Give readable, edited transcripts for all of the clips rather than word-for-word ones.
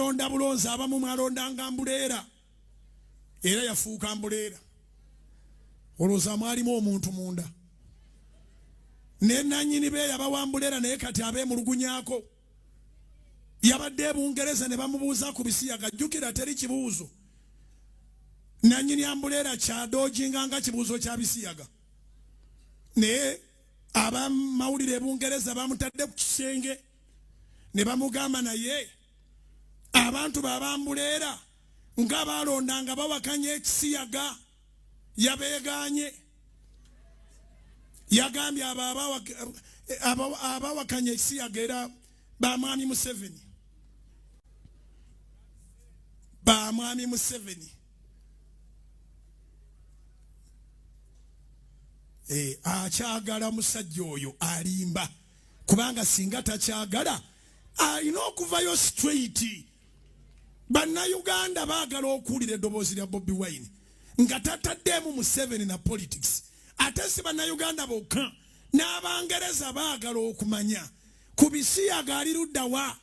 Balonda bulonzi, abamu mwalondanga mbuleera, era yafuuka mbuleera. Olowooza mwalimu omuntu munda ne nanyini be yabawambuleera, naye kati abeemulugunyaako. Yabadde e Bungereza ne bamubuuza ku bisiyaga. Jjukira, teri kibuuzo nanyini ambuleera kyadoojinga nga kibuuzo kya bisiyaga, naye abamawulire e Bungereza bamutadde ku kisenge ne bamugamba, naye abantu babambuleera nga balonda nga bawakanya ekisiyaga. Yabeeganye, yagambye abo abawakanya ekisiyaga era bamwami Museveni, bamwami Museveni. Akyagala musajja oyo alimba, kubanga singa takyagala alina okuvayo straight. Bannayuganda baagala okuwulira eddoboozi lya Bobi Wine nga tataddeemu Museveni na politics. Ate si bannayuganda bokka, n'Abangereza baagala okumanya ku bisiyaga ali luddawa.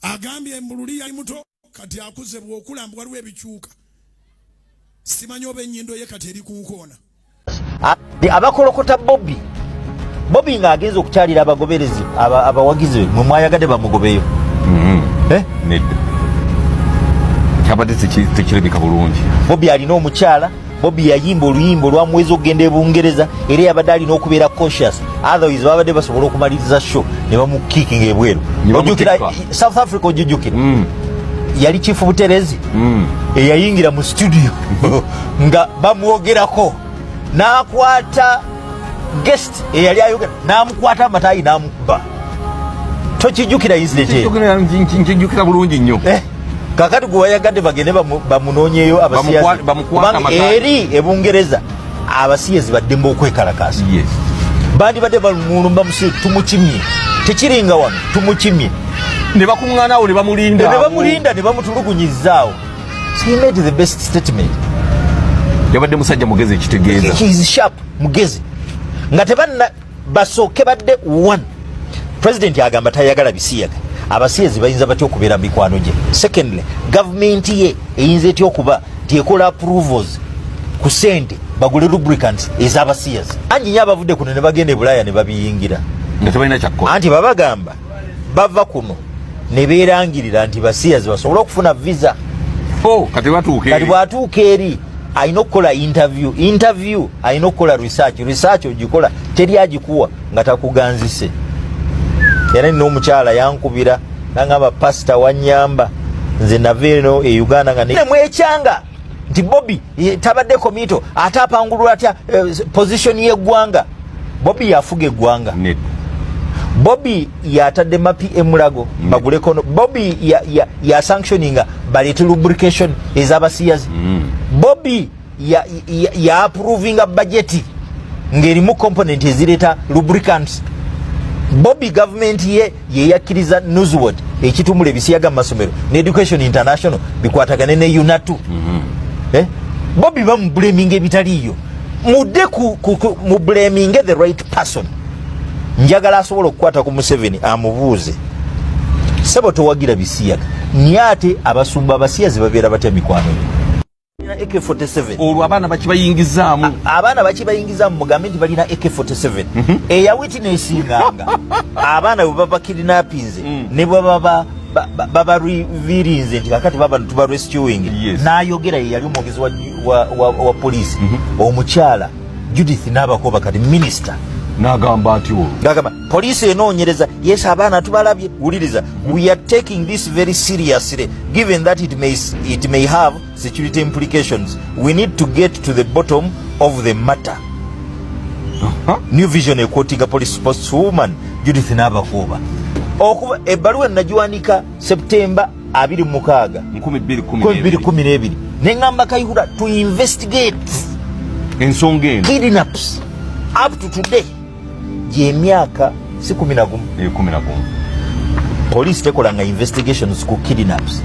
Agambye mululi yali muto, kati akuze. Bw'okula mbu waliwo ebikyuka, simanyi oba ennyindo ye kati eri ku nkoona. Abakolokota Bobi, Bobi ng'agenza okukyalira abagoberezi, abawagizi be, mwe mwayagadde bamugobeyo. Eh? Nedda, kyabadde tekirabika bulungi. Bobi alina omukyala. Bobi yayimba oluyimba olwamuweza okugenda e Bungereza, era yabadde alina okubeera cautious, otherwise babadde basobola okumaliriza show ne bamukikinga ebweru. Ne Ojjukira bamutikka. South Africa, ojjukira yali Chief Buterezi eyayingira mu studio nga bamwogerako, n'akwata guest eyali ayogera, n'amukwata amataayi n'amukuba. Tokijjukira incident eyo? Nkijjukira bulungi nnyo. Kakati gwe wayagadde bagende bamunoonyeyo abasiyazi? Bamukwate Kubanga amataayi. eri ebungereza abasiyazi baddembe okwekalakaasa. Bandibadde bamulumba musi, tumukimye, tekiringa wano, tumukimye. Ne bakuŋŋaana awo ne bamulinda. Ne bamulinda ne bamutulugunyizaawo. So he made the best statement. Yabadde musajja mugezi, ekitegeeza He is sharp, mugezi. Nga tebanna basooke badde one, president agamba tayagala bisiyaga, abasiyazi bayinza batya okubeera mikwano gye? Secondly, gavumenti ye eyinza etya okuba nti ekola approvals ku sente bagule lubricants ez'abasiyazi? Angi nyo abavudde kuno ne bagenda e Bulaaya ne babiyingira. Nga tebalina kyakkola. Anti babagamba bava kuno ne beerangirira nti basiyazi basobole okufuna visa. Oh, kati batuuka Kati eri. bw'atuuka eri alina okukola interview, interview alina okukola research, research ogikola teri agikuwa nga takuganzise. Era nina omukyala yankubira nangamba, "Pasita, wanyamba, nze nava eno e Uganda nga ne mwekyanga nti Bobi tabadde komito, ate apangulula atya position y'eggwanga?" Bobi yafuga eggwanga. Nedda. Bobi yatadde mapi emulago baguleko no. Bobi ya sanctioninga baleete lubrication ez'abasiyazi. Bobi ya approvinga budget ng'erimu component ezireeta lubricants. Bobi gavumenti ye yeyakkiriza NUSWOD ekitumbula ebisiyaga mu masomero ne Education International bikwatagane ne UNATU. Eh? Bobi bamublaminga ebitaliiyo. Mudde mublaminge the right person. Njagala asobola okukwata ku Museveni amubuuze, "Sebo, towagira bisiyaga, naye ate abasumba abasiyazi babeera batya mikwano gyo?" AK47. Olwo abaana bakibayingizaamu. Abaana bakibayingiza, mugambe nti balina AK47 eyawitnessinganga abaana bwe baba kidnappinze ne bwe baba babarevealinze nti kakati baba tuba rescuing. N'ayogera ye yali omwogezi wa poliisi, omukyala Judith Nabakoba, kati minisita. N'agamba ati olwo Ngagamba poliisi enoonyereza. Yes, abaana tubalabye. Wuliriza, "We are taking this very seriously given that it may have security implications. We need to get to the bottom of the matter." New Vision equotinga police spokeswoman Judith Nabakuba. Okuba ebbaluwa nagiwanika September 26 2012. 2012, neŋŋamba Kayihura to investigate ensonga eno, kidnaps. Up to today, gyemyaka si 11? 11. Police tekolanga investigations ku kidnaps,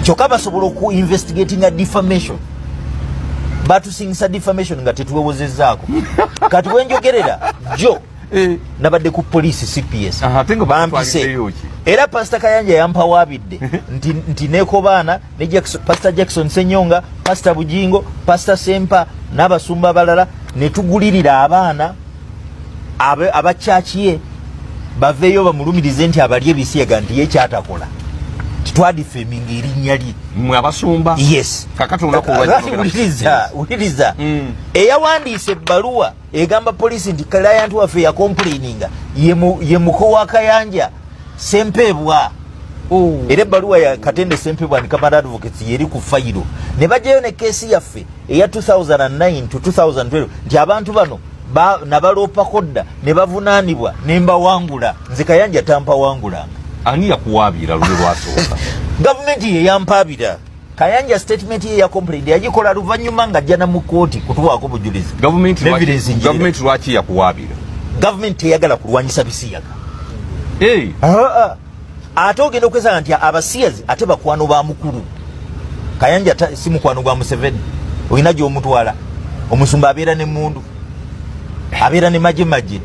kyokka basobola oku investigatinga defamation. Batusingisa defamation nga tetuwewozezaako. Kati wenjogerera jo Nabadde ku poliisi CPS, bampise, era Pasita Kayanja yampawaabidde nti nekobaana ne Pasita Jackson Senyonga, Pasita Bujingo, Pasita Sempa n'abasumba abalala, ne tugulirira abaana abakyaki ye baveeyo bamulumirize nti abalya ebisiyaga, nti ye kyatakola titwadifaminga erinnya lye. Mwe abasumba? Yes. Kakati olunaku olwajja. Wuliriza, wuliriza. Eyawandiisa ebbaluwa egamba poliisi nti client waffe yacomplaininga ye muko wa Kayanja Sempebwa. Era ebbaluwa ya Katende Sempebwa ni Kamara Advocates yeri ku fayiro, ne bajjayo ne keesi yaffe eya 2009 to 2012 nti abantu bano nabaloopako dda ne bavunaanibwa ne mbawangula. Nze Kayanja tampawangulanga. Ani yakuwaabira luli lwasooka? Gavumenti ye yampaabira. Kayanja statement ye ya complaint yagikola luvannyuma ng'ajja na mu kooti kutuwaako bujulizi. Gavumenti lwaki- Evidence njirira. Gavumenti lwaki yakuwaabira? Gavumenti teyagala kulwanyisa bisiyaga. Hey. Ah, ate ogenda okwesanga nti abasiyazi ate bakwano ba mukulu Kayanja, si mukwano gwa Museveni. Olina gyomutwala, omusumba abeera ne mundu, abeera ne maje maje.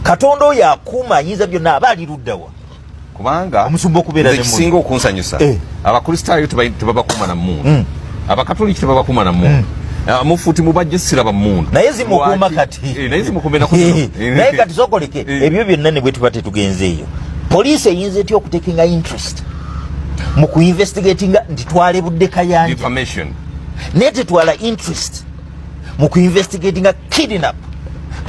Katonda oyo akuuma ayinza byonna aba ali luddawa? Kubanga Omusumba okubeera nze ne mundu. Kisinga okunsanyusa, abakristaayo tebabakuuma na mmundu, abakatoliki tebabakuuma na mmundu. Ah, mufuti mubajje siraba mmundu. Naye zimukuuma. Lwaki? Kati Naye zimukuuma ennaku zino. Naye kati sokoleke. Ebyo byonna ne bwe tuba tetugenze eyo, poliisi eyinza etya okutekinga interest mu kuinvestigatinga nti twalebudde Kayanja? Defamation. Naye tetwala interest mu kuinvestigatinga kidnap,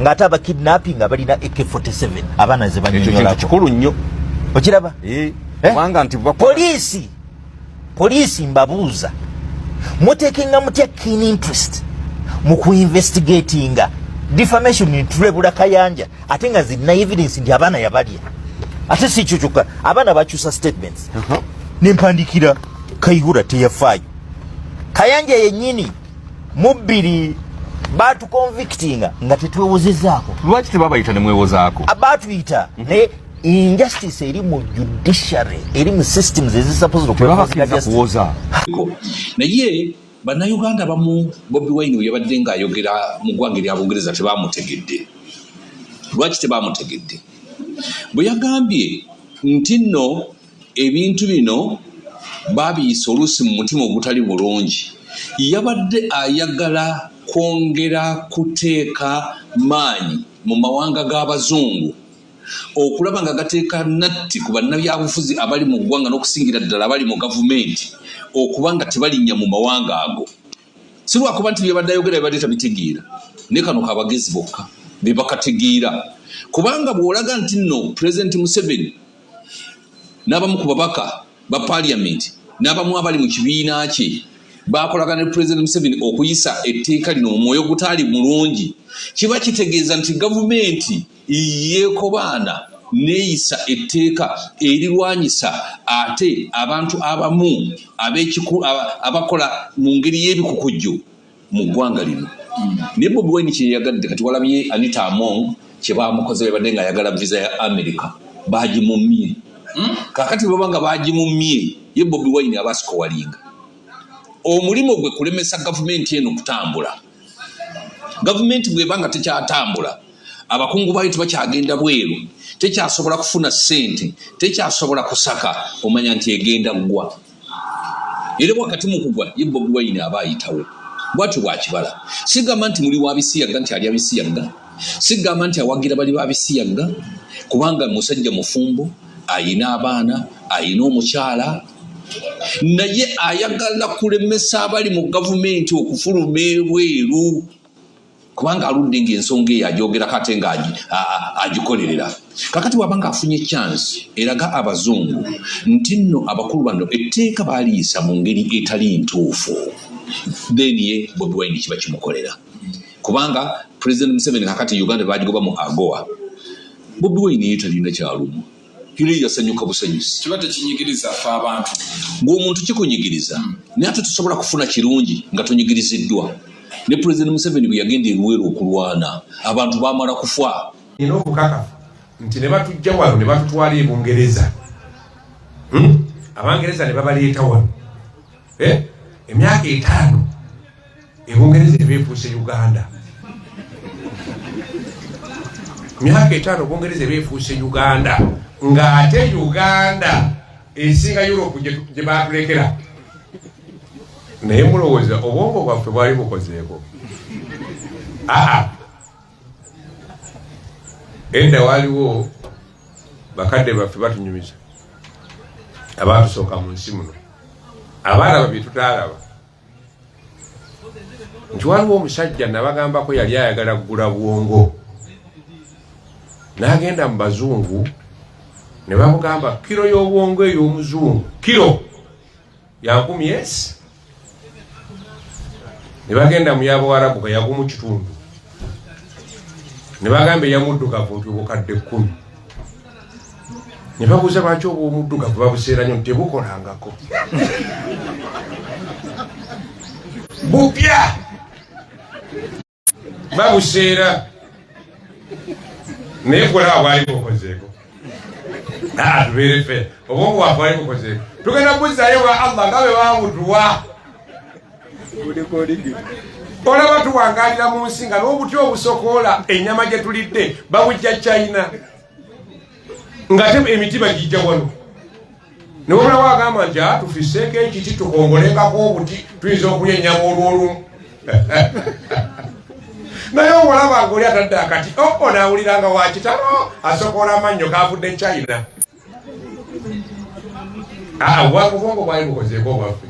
ng'ate abakidnapping balina AK47, abaana ze Ekyo kintu banyonyolako. kikulu nnyo. Okiraba? Eh? Kubanga nti Poliisi mbabuuza, mutekinga mutya keen interest mu kuinvestigatinga defamation, tulebula Kayanja, ate nga zirina evidence nti abaana yabalya? Ate si ekyo kyokka, abaana bakyusa statements. Nempandikira Kaihura, teyafaayo. Kayanja yennyini mu bbiri batuconvictinga nga tetwewozezaako. Lwaki tebabayita ne mwewozaako? Batuyita, naye injustice eri mu judiciary, eri mu systems ezisupposed Tebabakkiriza kuwoza. Naye Bannayuganda bamu, Bobi Wine we yabadde ng'ayogera mu ggwanga erya Bungereza tebamutegedde. Lwaki tebamutegedde? Bwe yagambye nti nno ebintu bino baabiyisa oluusi mu mutima ogutali bulungi, yabadde ayagala kwongera kuteeka maanyi mu mawanga g'abazungu okulaba nga gateeka natti ku bannabyabufuzi abali mu ggwanga n'okusingira ddala abali mu gavumenti, okuba nga tebalinnya mu mawanga ago. Si lwakuba nti byebadde ayogera bibadde tabitegeera, naye kano kabagezi bokka be bakategeera, kubanga bw'olaga nti nno Pulezidenti Museveni n'abamu ku babaka ba paliamenti n'abamu abali mu kibiina kye bakolagana ne Pulezidenti Museveni okuyisa etteeka lino mu mwoyo gutaali mulungi, kiba kitegeeza nti gavumenti yeekobaana neeyisa etteeka erirwanyisa ate abantu abamu abakola mu ngeri y'ebikukujju mu ggwanga lino. Naye Bobi Wine kyeyagadde, kati walabye Anita Among kyebamukoze, babadde ngaayagala visa ya America, bagimumye. Kakati baba nga bagimumye, ye Bobi Wine aba asikowalinga omulimu gwe kulemesa gavumenti eno kutambula. Gavumenti bweba nga tekyatambula, abakungu baayo tebakyagenda bweru, tekyasobola kufuna ssente, tekyasobola kusaka, omanya nti egenda ggwa. Era wakati mu kugwa ye Bobi Wine aba ayitawo bwatyo bwakibala. Sigamba nti muli wa bisiyaga, nti alya bisiyaga, sigamba nti awagira bali ba bisiyaga, kubanga musajja mufumbo, ayina abaana, ayina omukyala, naye ayagala kulemesa abali mu gavumenti okufuluma ebweru, kubanga aludde ngaensonga eyo agyogerako ate nga agikolerera. Kakati bwaba nga afunye chance eraga abazungu nti nno abakulu bano etteeka baaliyisa mu ngeri etali ntuufu, then ye Bobi Wine kiba kimukolera, kubanga President Museveni kakati Uganda bagigoba mu AGOA. Bobi Wine ye talina kyalumu, era yasanyuka busanyusi. Kiba tekinyigiriza ffe abantu? Ng'omuntu kikunyigiriza, naye ate tosobola kufuna kirungi nga tonyigiriziddwa. Ne President Museveni bwe yagenda eruweru okulwana, abantu bamala kufa. Nina obukakafu nti ne batujja wano ne batutwala e Bungereza, Abangereza ne babaleeta wano. Eh? Emyaka 50 ebungereza ebeefuuse Uganda. Myaka 5 Bungereza ebeefuuse Uganda, ng'ate Uganda esinga Europe gye baatulekera. Naye mulowooza obwongo bwaffe bwali bukozeeko? Aa, edda waliwo bakadde baffe batunyumiza abaatusooka mu nsi muno, abaana bye tutaalaba, nti waliwo omusajja nabagambako yali ayagala kugula bwongo, n'agenda mu bazungu ne bamugamba kiro y'obwongo ey'omuzungu kiro ya 1000 esi. Ne bagenda mu y'Abawarabu nga yagumu kitundu, ne bagamba eyamuddugavu nti obukadde 10. Ne babuuza lwaki obw'omuddugavu babuseera nnyo, nti tebukolangako, bupya babuseera. Naye kulaba bwali bukozeeko, tubeere ffe obwongo bwaffe bwali bukozeeko, tugenda kuzzaayo wa Allah nga bwe babutuwa. Olaba tuwangalira mu nsi nga n'obuti obusokoola ennyama gye tulidde babujja China, ng'ate emiti bagijja wano. Ne wabulawo agamba nti tufiseeko ekiti tukongolengako obuti, tuyinza okulya ennyama olw'olumu. Naye olaba ng'oli atadde akati oo n'awulira nga wakitalo asokoola amannyo kavudde China. Obwongo bwali bukozeeko obwaffe,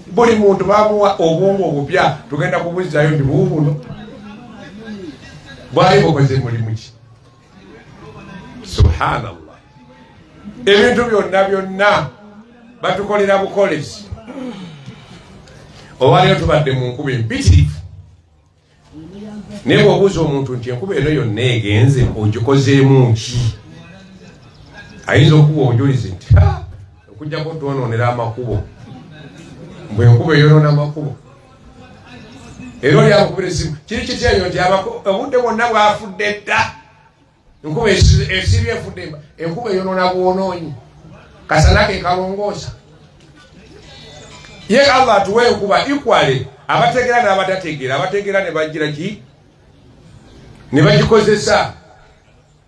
buli muntu bamuwa obwongo obupya, tugenda kubuzzaayo nti buubuno bwali bukoze mulimu ki? Subhanallah, ebintu byonna byonna batukolera bukolezi. Olwaleero tubadde mu nkuba empitirivu, naye bw'obuuza omuntu nti enkuba eno yonna egenze ogikozeemu ki, ayinza okuwa obujulizi nti okujjako twonoonera amakubo, mbwe enkuba eyonoona amakubo. Era oli akukubira essimu kiri kitya eyo nti obudde bwonna bwafudde dda, enkuba esibye efudde, enkuba eyonoona bwonoonyi, kasana ke kalongoosa. Ye Allah atuwa enkuba equally abategeera n'abatategeera, abategeera ne bagira ki ne bagikozesa,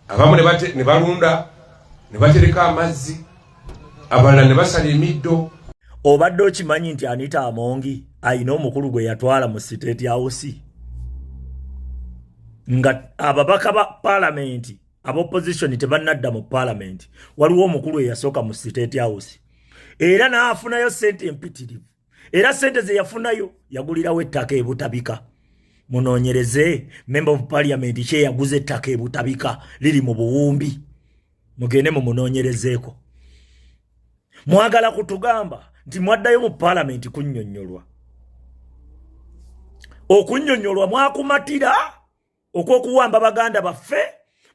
abamu ne balunda ne batereka amazzi, abalala ne basala emiddo. Obadde okimanyi nti Anita Amongi ayina omukulu gwe yatwala mu State House, nga ababaka ba paalamenti ab'opposition tebannadda mu paalamenti? Waliwo omukulu eyasooka mu State House era n'afunayo sente empitirivu, era sente ze yafunayo yagulirawo ettaka ebutabika. Munoonyereze member of parliament kyeyaguza ettaka ebutabika, liri mu buwumbi, mugende mumunoonyerezeeko. Mwagala kutugamba nti mwaddayo mu paalamenti kunnyonnyolwa, okunnyonnyolwa mwakumatira okw'okuwamba baganda baffe?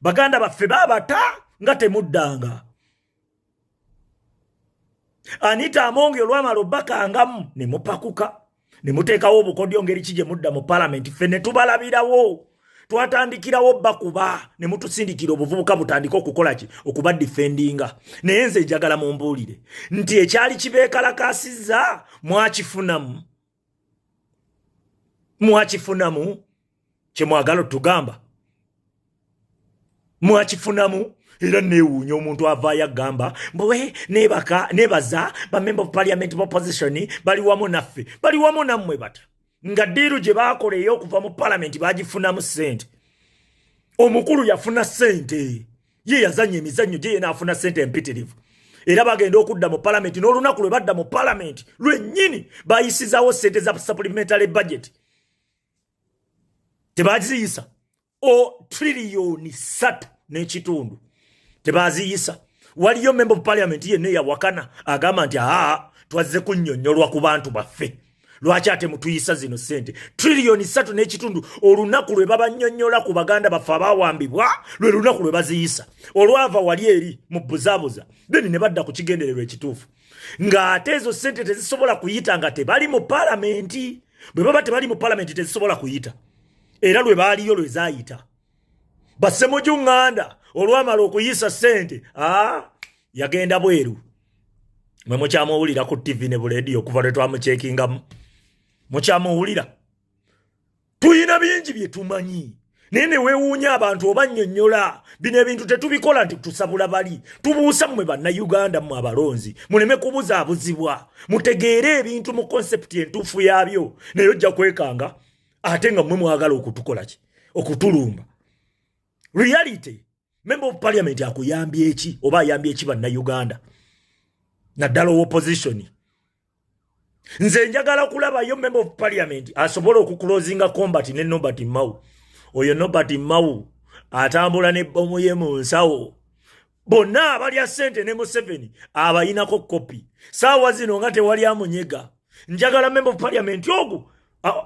Baganda baffe baabata nga temuddanga. Anita Amongi olwamala obbakangamu ne mupakuka ne muteekawo obukodyo ngeri ki gye mudda mu paalamenti. Ffe ne tubalabirawo, twatandikirawo bakuba ne mutusindikira obuvubuka butandike okukola ki? Okuba defendinga. Naye nze njagala mumbuulire nti ekyali kibeekalakaasizza mwakifunamu? Mwakifunamu kyemwagala otugamba? Mwakifunamu? Era neewuunya omuntu avaayo agamba mbwe nebaka nebaza ba member of parliament opposition bali wamu naffe. Bali wamu nammwe batya nga deal gye baakola ey'okuva mu palamenti bagifunamu ssente? Omukulu yafuna ssente, ye yazanya emizannyo gye ye n'afuna ssente empitirivu, era bagenda okudda mu palamenti, n'olunaku lwe badda mu palamenti lwennyini bayisizaawo ssente za supplementary budget. Tebaziyisa o 3.5 triliyoni tebaziyisa. Waliyo member of parliament yenna eyawakana agamba nti aa, twazze kunnyonnyolwa ku bantu baffe, lwaki ate mutuyisa zino sente 3.5 triliyoni? Olunaku lwe babannyonnyola ku baganda baffe abawambibwa lwe lunaku lwe baziyisa. Olwava wali eri mu buzaabuza, then ne badda ku kigendererwa ekituufu, ng'ate ezo sente tezisobola kuyita nga tebali mu paalamenti. Bwe baba tebali mu paalamenti tezisobola kuyita, era lwe baaliyo lwe zaayita. Basemuju Ŋŋanda olwamala okuyisa sente, aa, yagenda bweru. Mwe mukyamuwulira ku TV ne bulediyo okuva lwe twamucekingamu? Mukyamuwulira? Tuyina bingi bye tumanyi. Naye ne weewuunya abantu obannyonnyola bino ebintu tetubikola nti tusabula bali tubuusa mmwe Bannayuganda, mmwe abalonzi muleme kubuzaabuzibwa, mutegeere ebintu mu concept entuufu yaabyo. Naye ojja kwekanga ate nga mmwe mwagala okutukola ki? Okutulumba. Reality, member of parliament akuyambye eki oba ayambye eki Bannayuganda, naddala opposition? Nze njagala kulabayo member of parliament asobola okuclosinga combat ne Norbert Mao. Oyo Norbert Mao atambula ne bomu ye mu nsawo. Bonna abalya ssente ne Museveni abayinako kopi. Saawa zino nga tewali amunyega. Njagala member of parliament ogu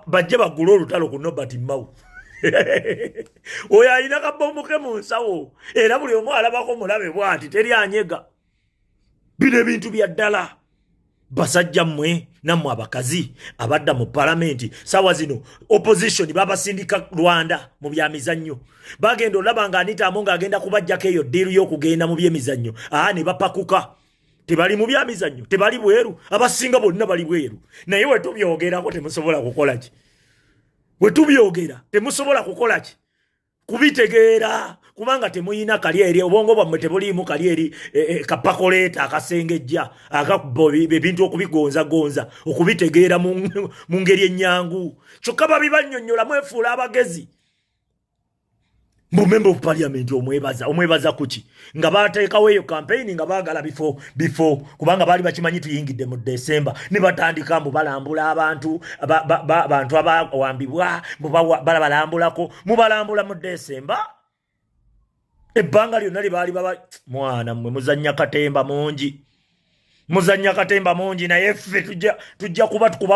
bajje baggule olutalo ku Norbert Mao. Oyo alina kabomu ke mu nsawo, era buli omu alabako mulabe bwati, teri anyega. Bino ebintu bya ddala, basajja mmwe nammwe abakazi abadda mu palamenti. Saawa zino opposition babasindika Rwanda mu byamizannyo. Bagenda olaba nga Anita Among agenda kubajjako eyo deal y'okugenda mu byemizannyo, aa ne bapakuka. Tebali mu byamizannyo, tebali bweru, abasinga bonna bali bweru. Naye wetubyogerako temusobola kukola ki? Wetubyogera temusobola kukola ki? Kubitegeera, kubanga temuyina kali eri obwongo bwammwe tebuliimu kali eri kapakoleeta akasengejja akakuba ebintu okubigonzagonza okubitegeera mu ngeri ennyangu. Kyokka babibannyonnyola, mwefuula abagezi. Mbu member of parliament omwebaza, omwebaza kuki nga bateekawo eyo campaign nga baagala bifo bifo? Kubanga baali bakimanyi tuyingidde mu December, ne batandika mbu balambula abantu abantu abawambibwa, mbu balabalambulako. Mubalambula mu December? Ebbanga lyonna lye baali baba mwana mmwe muzannya katemba mungi, muzannya katemba mungi. Naye ffe tujja kuba tukuba.